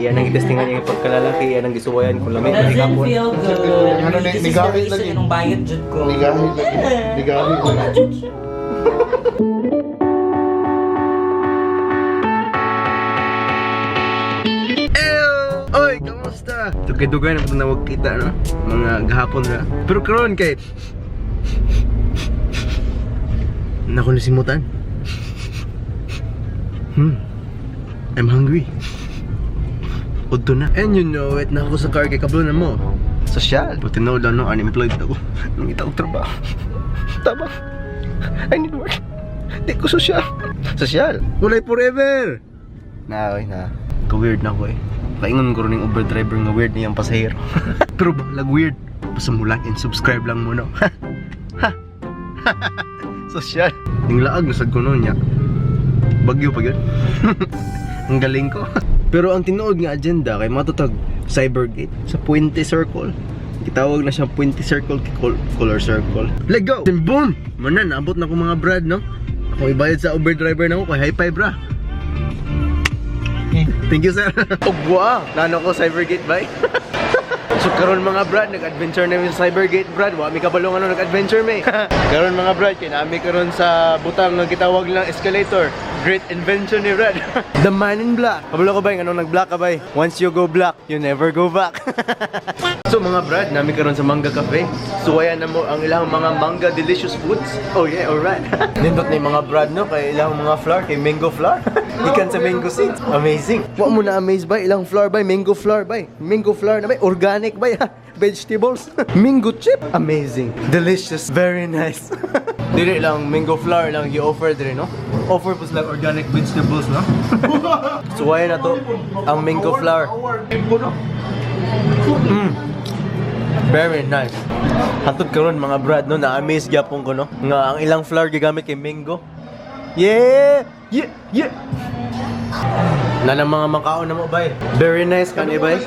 Iyan ang gitestingan niya pagkalalaki, iyan ang gisuwayan kung lamig Doesn't hikapon. feel good. Ano, This is the nigahit reason lagi. anong bayad jud ko. Nigahi lagi. Nigahi lagi. Eyo! Oy, kamusta? Dugay-dugay na po nawag kita, no? Mga gahapon ra. Pero karon kay nako nasimutan. I'm hungry. Udto na. And you know it, na ako sa car kay kablo na mo. Sosyal. Buti na lang, no, unemployed ako. Nangita og trabaho. Tama. I need work. Di ko sosyal. Sosyal. Walay forever. Na, oy, na. Ka-weird na ako eh. Kaingon ko rin yung Uber driver nga weird niyang pasahero. Pero balag weird. Basta mo like and subscribe lang mo, no? Ha? Sosyal. Yung laag, nasad ko noon niya. Bagyo pa yun. Ang galing ko. Pero ang tinuod nga agenda kay matutag Cybergate sa Puente Circle. Gitawag na siyang Puente Circle kay Color Circle. Let go! Then boom! Manan, naabot na ko mga brad, no? Ako ibayad sa Uber driver na ko kay high five ra. Thank you, sir. Ugwa! Nano ko Cybergate, bye. So karon mga brad, nag-adventure na mi sa Cybergate, brad. Wa mi kabalo ano nag-adventure mi. Karon mga brad, kay nami karon sa butang nga gitawag lang escalator. Great invention ni brad. The man in black. Kabalo ko ba yung anong nag-black ka ba? Once you go black, you never go back. So mga brad, nami karon sa Mangga Cafe. Suwayan na mo ang ilang mga mangga delicious foods. Oh yeah, alright. Nindot na yung mga brad no kay ilang mga flour, kay mango flour. Ikan sa mango seeds. Amazing. Wa mo na amaze ba ilang flour ba, mango flour ba? Mango flour na ba, organic ba? Vegetables. Mango chip. Amazing. Delicious. Very nice. Dili lang mango flour lang gi-offer dire no. Offer po sila organic vegetables no. Suwayan na to ang mango flour. Very nice. Hantod karon mga brad no, na-amaze gyapon ko no nga ang ilang flour gigamit kay mango. Yeah! Yeah! Yeah! Na mga makaon na mo bay. Very nice kani bay.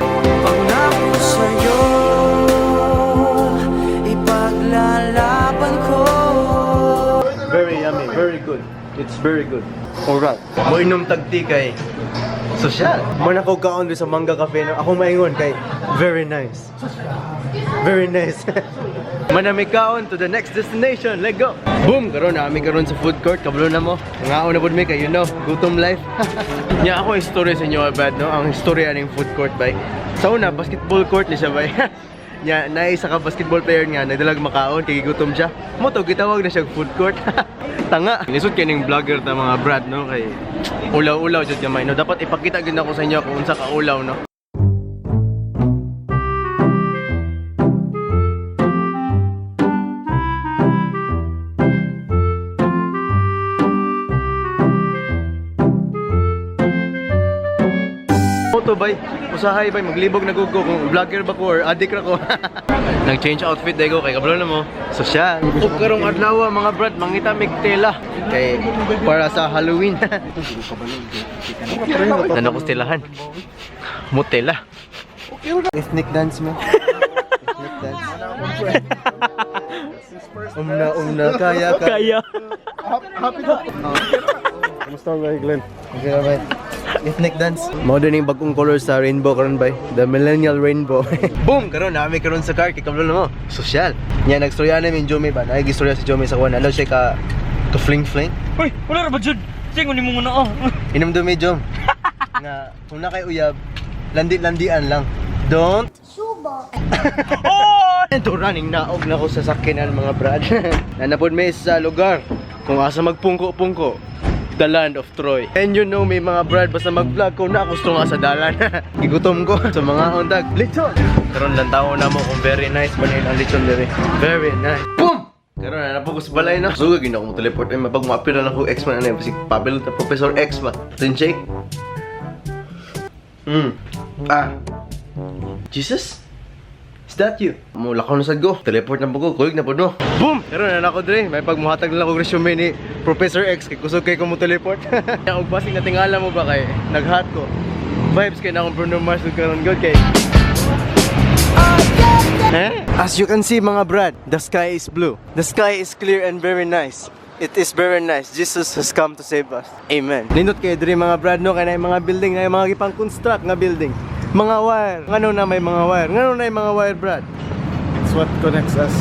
Pangako sa'yo, ipaglalaban ko. Very yummy, very good. It's very good. Alright. Mo inom tag tea kay sosyal. Mo na ko kaon sa Mangga Cafe no. Ako maingon kay very nice. Very nice. Manami kaon to the next destination. Let go. Boom, karon na ami karon sa food court. Kabalo na mo. Ngaon na pud mi kay gutom life. Nya ako istorya sa inyo bad no. Ang istorya ning food court bay. Sa una basketball court ni siya bay. Nya na isa ka basketball player nga nagdalag makaon kay gigutom siya. Mo to gitawag na siya food court. Tanga. Lisod kay ning vlogger ta mga brad no kay ulaw-ulaw jud gamay no. Dapat ipakita gyud nako sa inyo kung unsa ka ulaw no. Moto bay, usahay bay, maglibog na gud ko kung vlogger ba ko or addict ra ko. Nag-change outfit dai ko kay kabalo na mo. Sosyal. Ug karong adlaw mga brad, mangita mig tela kay para sa Halloween. Nano ko telahan. Mo tela. Ethnic dance mo. Ethnic dance. Umna umna kaya kaya. Kaya. Kamusta ba, Glenn? Okay na bay. Ethnic dance. Mao din yung bagong color sa rainbow karon bay. The millennial rainbow. Boom! Karon nami karon sa car kay kablo na mo. Sosyal. Nya nagstorya namin Jomi ba. Nagistorya si Jomi sa kuan. Ano siya ka fling fling. Uy, wala ra ba jud? Singon nimo na oh. Inom dumi Jom. Nga kung na kay uyab, landi-landian lang. Don't Subo. Ito running naog na ko sa sakyanan mga brad. Nanapod may sa lugar kung asa magpungko-pungko. The land of Troy. And you know me mga brad, basta mag-vlog ko na gusto nga sa dalan. Gigutom ko sa mga untag. Lechon! Karon lang tao na mo kung very nice ba nila ang lechon dere. Very nice. Boom! Karon na napo ko sa balay no. Suga gina ko mo teleport ay mapag maapil na ko X-Man ano si Pablo ta Professor X ba. Then shake. Ah. Jesus? Is that you? Mula ko na sad go. Teleport na po ko. Kuyog na po no. Boom! Pero na ako dre. May pagmuhatag na lang ko resume ni Professor X. Kay kusog kay ko mo teleport. Og basig na tingala mo ba kay naghat ko. Vibes kay na akong Bruno Mars ug karon god kay. Eh? As you can see mga brad, the sky is blue. The sky is clear and very nice. It is very nice. Jesus has come to save us. Amen. Nindot kayo diri mga brad no kay mga building na mga gipang construct nga building. Mga wire. Ngano na may mga wire? Ngano na yung mga wire, brad? It's what connects us.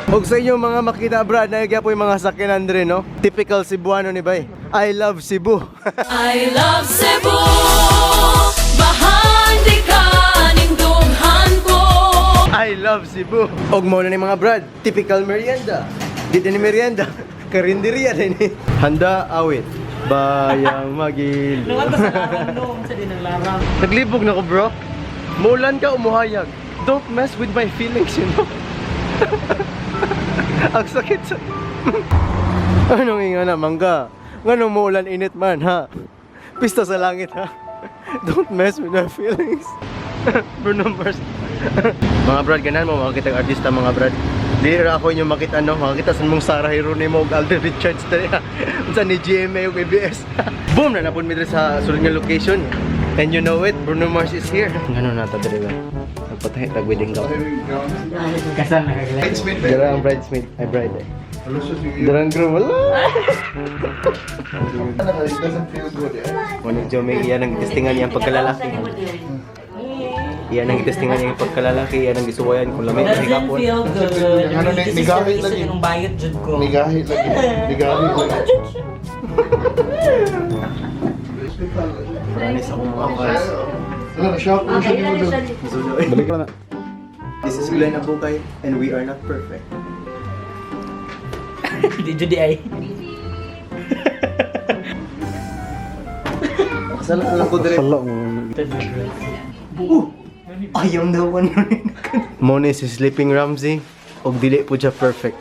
Og sa inyo mga makita brad, na po yung mga sakyanan diri no. Typical Cebuano ni bay. I love Cebu. I love Cebu. Bahandi ka nindughan ko. I love Cebu. Og mo na ni mga brad, typical merienda. Di din ni merienda. Karinderya din ni. Handa awit. Bayang magilo. Nung sa larang no, sa din ang larang. Naglibog na ko, bro. Mulan ka umuhayag. Don't mess with my feelings. Ang sakit sa... Anong inga na, mangga? Nganong muulan init man, ha? Pista sa langit, ha? Don't mess with my feelings. Bruno Mars. Mga brad, ganan mo, makakita ang artista, mga brad. Di ra ako inyo makita, no? Makakita sa mong Sarah Geronimo ug Alden Richards diri, ha? Unsa ni GMA ug ABS. Boom! Na napun mi diri sa sulod nga location. And you know it, Bruno Mars is here. Ngano na ta diri ba? Nagpatahi tag wedding gown. Kasal na kagla. Bridesmaid ba? Dara ang bridesmaid, ay bride eh. Dara ang groom, wala! It doesn't feel good eh. Mo ni Joming, iyan ang testingan niya ang pagkalalaki. Iyan ang testingan niya ang pagkalalaki, iyan ang gisuwayan kung lamig ang Doesn't higapon. feel good. Ano, This is the nigahit reason lagi. yung bayot jud ko. Nigahi lagi. Nigahi lagi. Pranis akong mga guys. Wala na shock ko siya ni mo. Balik na. This is Glenn Abukay and we are not perfect. Di jud di ay. Kasala lang ko dire. Sala mo. I am the one. Mone si Sleeping Ramsey og dili po siya perfect.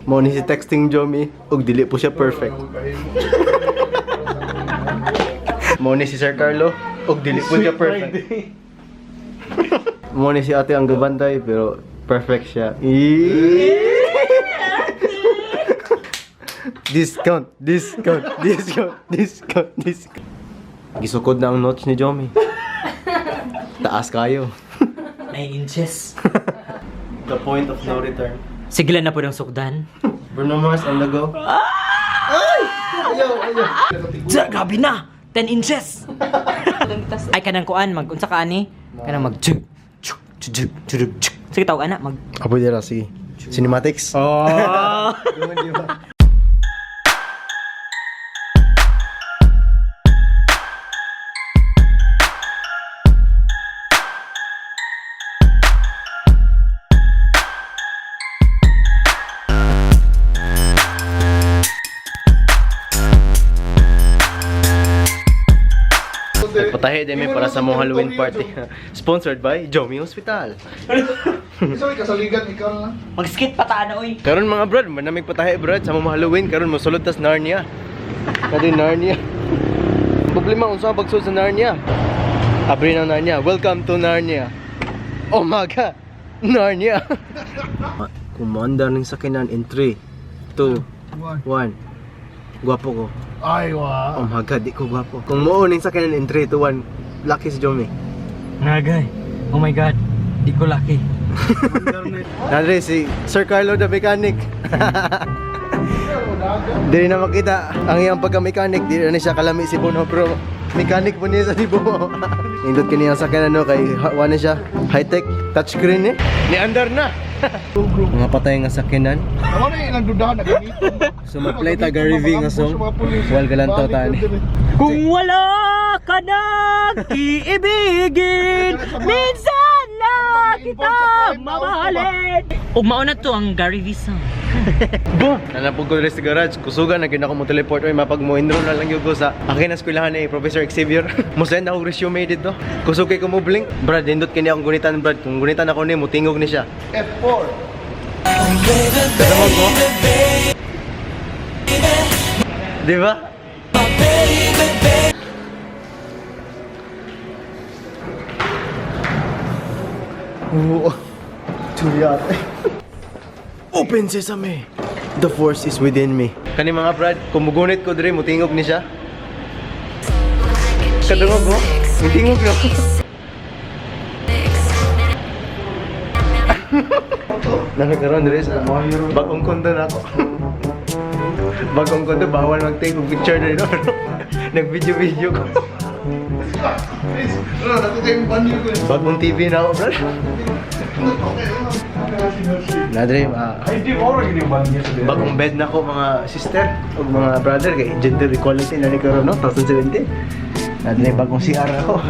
Mone si texting Jomi og dili po siya perfect. Mone si Sir Carlo og dili po siya perfect. Mone si Ate ang gabantay pero perfect siya. Discount, discount, discount, discount, discount. Gisukod na ang notch ni Jomi. Taas kayo. 9 inches. The point of no return. Sige lang na po ng sukdan. Bruno Mars on the go. Ayaw, ayaw. Diya, grabe na! 10 inches! Ay, kanang kuan, mag, unsa ka ani? Kanang mag, chug, chug, chug, chug, chug. Sige, tawag ana, mag, Apo dira, sige. Cinematics. Oh! Nagpatahi din mi para sa mong Halloween party. Sponsored by Jomi Hospital. Isa may kasaligan ikaw na lang. Mag-skit pa ta na, oy. Karon mga brad, manamig patahi brad sa mong Halloween karon mosulod tas Narnia. Kadi Narnia. Problema unsa ang pagsud sa Narnia? Abri na Narnia. Welcome to Narnia. Oh my God. Narnia. Kumanda ning sakinan in 3, 2, 1. Gwapo ko. Ay wa. Oh my God, di ko gwapo. Kung muo ning sakinan in 3, 2, 1, lucky si Jomi. Nagay. Oh my God. Di ko lucky. Nandre si Sir Carlo the mechanic. Dili na makita ang iyang pagka-mechanic, dili na siya kalami si Bono pero mechanic po niya sa Cebu. Nindot kini ang sakyanan no kay wa na siya high-tech touchscreen eh. Ni andar na. Mga patay nga sakyanan. Tama na ilang dudahan na gamiton. So ma-play ta Gary V nga song. Wal galanto tani. Kung wala ka nang iibigin, minsan na kita mamahalin. Ug mao na to ang Gary V song. Boom! Nanapog ko diri sa garage. Kusugan na gyud ako mo teleport oy mapag mo enroll na lang gyud ko sa akin na eskwelahan ni Professor Xavier. Mo send ako resume dito. Kusog kay ko mo blink. Brad, nindot kini akong gunitan brad. Kung gunitan ako ni mutingog ni siya. F4. Kasama ko. Di ba? Oo. Tuyat. Open sesame. The force is within me. Kani mga brad, kung mugunit ko diri mutingog ni siya. Kadungog mo? Mutingog no. Nagkaroon diri sa bagong kondo na ako. Bagong kondo, bawal mag-take og picture diri, no? Pero nag-video-video ko. Bagong TV na ako, brad. Nadre, bagong bed na ko, mga sister o mga brother, kay gender equality na ni karon, no, 2017. Nadre, bagong CR ako.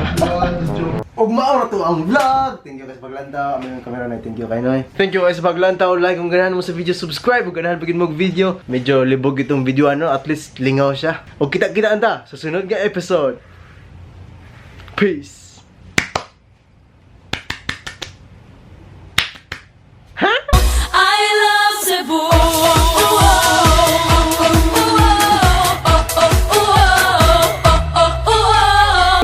Ug mao ra to ang vlog. Thank you guys sa paglantaw. Amo yung camera na, thank you kay Noy. Thank you guys sa paglantaw. Like kung ganahan mo sa video, subscribe kung ganahan pagid mo og video. Medyo libog itong video ano, at least lingaw siya. Ug kita-kita anta sa sunod nga episode. Peace. I love Cebu. Oh, oh, oh, oh, oh, oh, oh, oh.